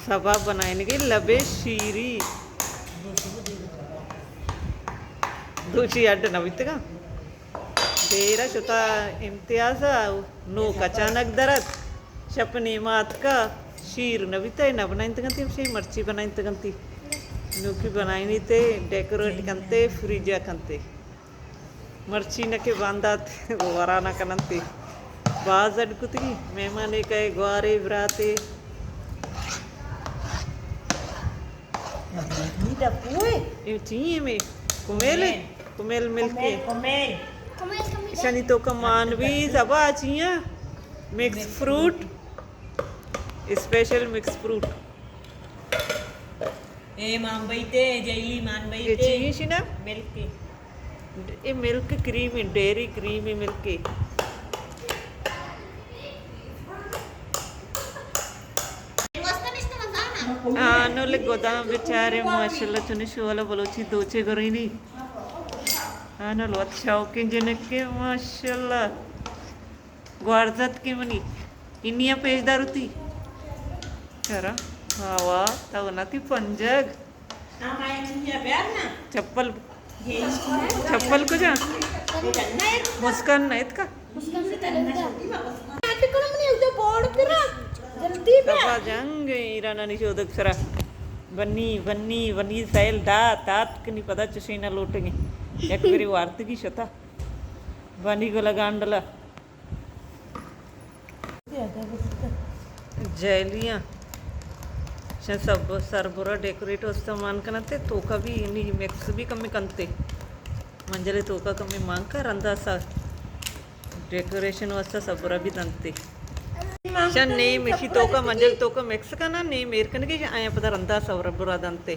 کباب بنائینگے لبے شیری۔ دوچی اڈ نہ بیتگاں۔ دیرا شتا امتیاز ءَ، نوک اچانک در ات۔ شپ نیما اتکا، شیر نہ بیتا، نہ بنائینتگنتی، ہمشی مرچی بنائینتگنتی۔ نوکی بنائینی تے ڈیکوریٹ کنتے، فریجا کنتے۔ مرچی نہ کہ باندات ورا نہ کننتی۔ باز اڈ کتگی، مہمانے کئے، گوارے، براتے۔ اے چی ایں مے؟ کمیل ایں؟ کمیل ملک ایں؟ کمیل۔ ایشانی توکا مانوی زبا چی ایں؟ Mix fruit, special mix fruit. اے مان بئیت، اے جیلی مان بئیت۔ اے چی ایں شینا؟ ملک ایں۔ اے ملک کریم ایں، ڈیری کریم ایں، ملک ایں۔ آنل گداں بچارے، ماشاءاللہ، چونیں شوہالا بلوچی دوچے گرینی۔ آنل وت شوقیں جنکے، ماشاءاللہ۔ گوارزت کہ منی انیا پیش داروتی۔ چرا؟ واہ واہ، تو نہ تی پنجگ۔ چپل، چپل کجا؟ مسکان نہ اتکا؟ تبا جنگ ایرانانی شودگ سرا۔ بنی، بنی، بنی سیل دات، دات کنی پدا چشینا لوٹگیں۔ یک بری وارتگی شتا۔ بنی گلا گانڈلا۔ جیلیاں شہ سب سربرا ڈیکوریٹ واسطہ مان کنتے، توکا بھی انی مکس بھی کمی کنتے۔ منجلے توکا کمی مان کا رندا سا ڈیکوریشن واسطہ سربرا بھی دنتے۔ شہ نیم اشی توکا، منجل توکا مکس کنا، نیم ایر کنگے، آیا پدا رندا سربرا دنتے۔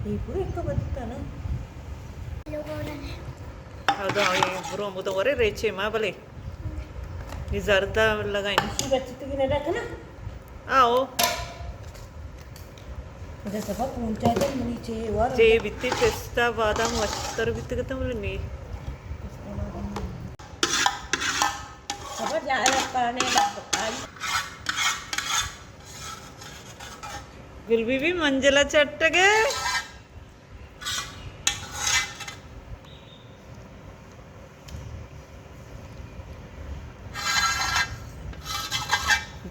اے پورا ایک تو بدتا نا۔ ادا اے برو مدو ورے ریچے ما بلے۔ نی زردہ لگائیں۔ اسی بچی تو کی نہ رکھنا۔ آؤ۔ ادا سبا پونچا دے منی چے وار۔ چے بیتی پستہ بادام وشتر بیتی کتا بلے نی۔ سبا جاہر پانے لگ آئی۔ گل بی بی منجلا چٹگے۔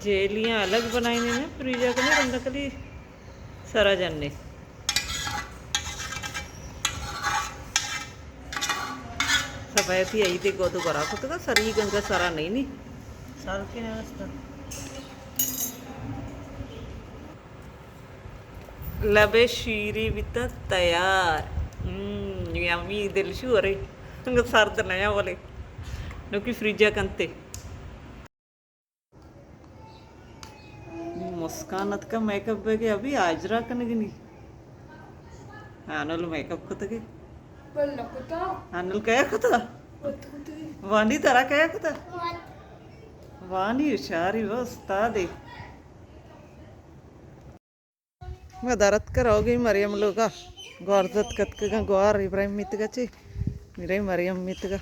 جیلیاں الگ بنائینے نا، فریجا کنے رندا کلی سرا جننے۔ سبایتی عید گودو برا کتگا، سری گنگا سرا نہیں نی۔ سر کے نہ استا۔ لبے شیری بیتا تیار۔ ہم، یمی دلشورے۔ انگا سرد نیا ولے۔ نوکی فریجا کنتے۔ مسکان اتکا میک اپ بگے ابھی آجرا کنگنی۔ ہانل میک اپ کتگے۔ بل نہ کتا۔ ہانل کیا کتا؟ وت کتگی۔ وانی ترا کیا کتا؟ وت۔ وانی ہوشاری وہ استادے۔ ما درت کر ہو گئی مریم لوگا۔ گوار زت کتکگا گوار ابراہیم میتگا چی۔ میرے مریم میتگا۔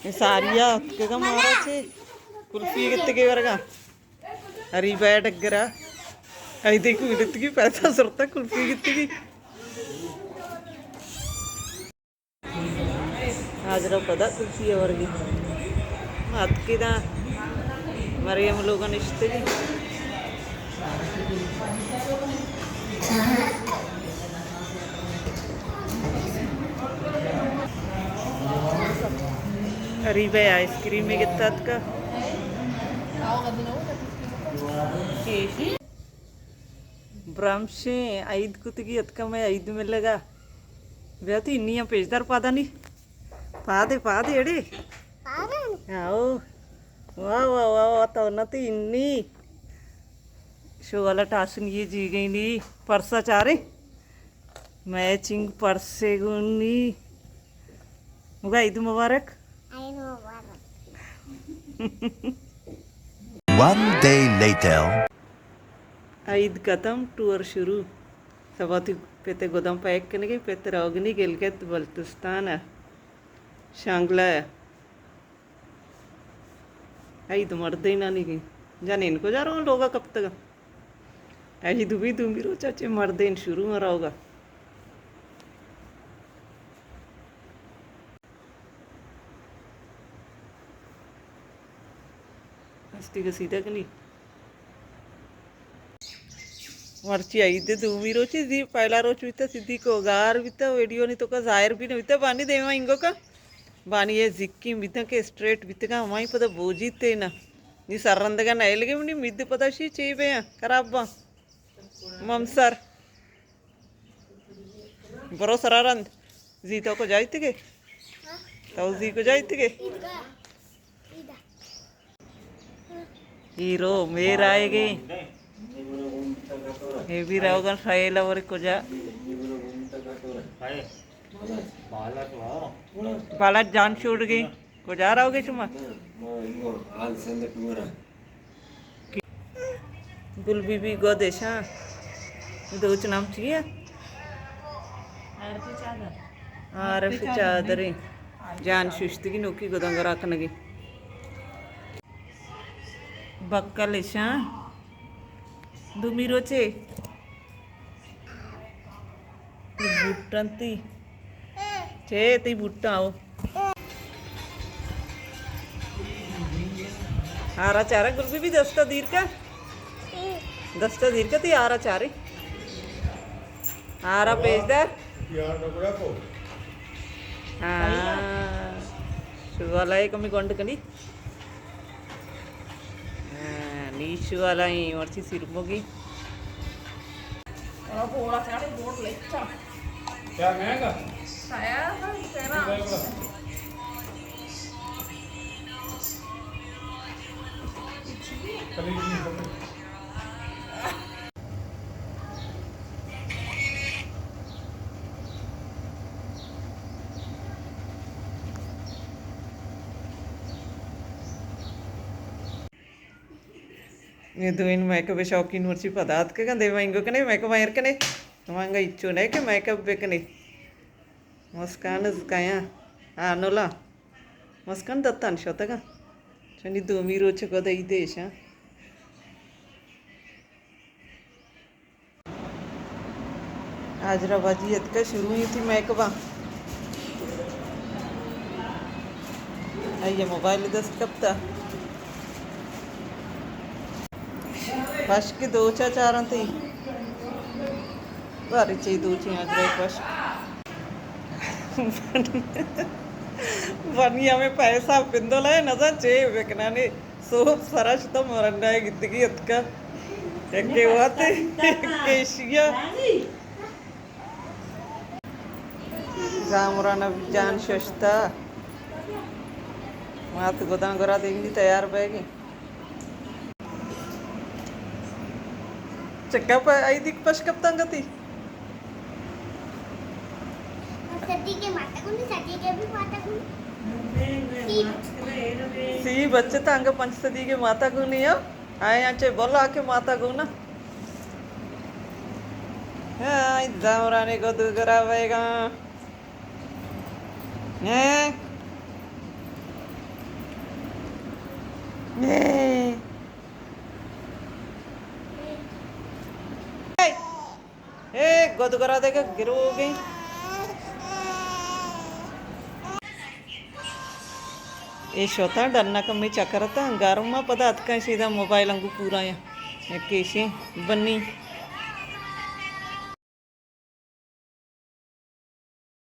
اے ساریا اتکگا مارا چے کلفی گتگے ورگا۔ اری بے ڈگرا۔ اے دیکھو گتگی پیسہ سرتا کلفی گتگی۔ حاضرہ پدا کلفی ورگی۔ ما اتکی دا مریم لوگا نشتگی۔ اری بے آئس کریم گتا اتکا۔ برمشیں عید کتگی اتکا میں عید ملگا۔ بیا تی انیاں پیشدار پادانی۔ پادے، پادے اڑے۔ پادے؟ آؤ۔ واہ، واہ، واہ، واہ، تو نہ تی انی۔ شو والا ٹاسن یہ جی گئی نی۔ پرسا چارے۔ میچنگ پرسے گونی۔ مگا عید مبارک۔ عید مبارک۔ One day later. عید ختم، ٹور شروع۔ سباتی پتے گدام پیک کنگے، پتے روگنی گلگت بلتستان ء شانگلہ ء۔ عید مردینانی گی۔ جنین کجا رو لوگا کپتگا؟ اے دومی، دومی روچا چہ مردین شروع روگا۔ ہستی گسیدہ کنی۔ مرچی عید دومی روچی، زی پہلا روچ بیتا، صدیق و گار بیتا، ویڈیو نی توکا ظاہر بھی نہ بیتا۔ بانی دیما انگو کا، بانی اے زکین بیتا کہ اسٹریٹ بیتگا، ہمائی پدا بوجی تینا۔ نی سرندگا نئیلگی منی مید پدا شی چی بیا خراب با۔ ممسر۔ برو سرا رند۔ زی تو کجا اتکے؟ تو زی کجا اتکے؟ ہیرو میر آئے گے۔ اے بھی روگن خیال اور کجا؟ بالک جان چھوڑ گئی۔ کجا روگے شما؟ گل بی بی گو دیشاں۔ دوچ نام چی اے؟ عارف چادر۔ عارف چادریں۔ جان ششتگی نوکی گداں گرا کنگی۔ بکل اشاں۔ دومی روچے۔ بوٹاں تی۔ چے تی بوٹاں او۔ آرا چارا گل بی بی دستا دیر کا۔ دستا دیر کا تی آرا چارے۔ آرا پیش دار۔ ہاں۔ شوالا ہے کمی گونڈ کنی۔ ہاں، نیش والا ہی مرچی سرمگی۔ کیا مہنگا؟ اے دوئیں میک اپ شوقین مرچی پدا اتکگاں، دیما انگو کنے، میک اپ ایر کنے، ہمانگا ہچو نئے کہ میک اپ بکنے۔ مسکان از کایاں، آنولا۔ مسکان دتان شتگاں۔ چنی دومی روچ گد عید ایشاں۔ حاجرہ باجی اتکا شروع ہی تھی میک اپ۔ آئی موبائل دست کپتا۔ پشک دوچا چارن تی۔ باری چی دوچی حاجرہ پشک۔ بنی ہمیں پیسہ پندول ہے، نزا چے بکنانے۔ سوب سرا شتہ مرنڈا ء گندگی اتکہ۔ یکے وات ء یکے ایشی ء۔ زامران ء جان ششتہ۔ مات گداں گرا دیمی تیار بیگی۔ چکا پہ ای دیک پش کپتاں گتی۔ صدیق ء ماتا گونی، صدیق ء بھی ماتا گونی۔ سی بچے تانگا پنچ صدیق ء ماتا گونی ہو۔ آئے آنچے بولا کہ ماتا گونا۔ ہاں، زامرانے گد گرا بیگا۔ ہیں؟ ہیں؟ اے گد گرا دگہ گروگیں۔ اے شوتاں ڈنا کمی چکرتاں، گرما پدا اتکاں شیداں موبائل انگو پورایاں۔ یک ایشیں بنی۔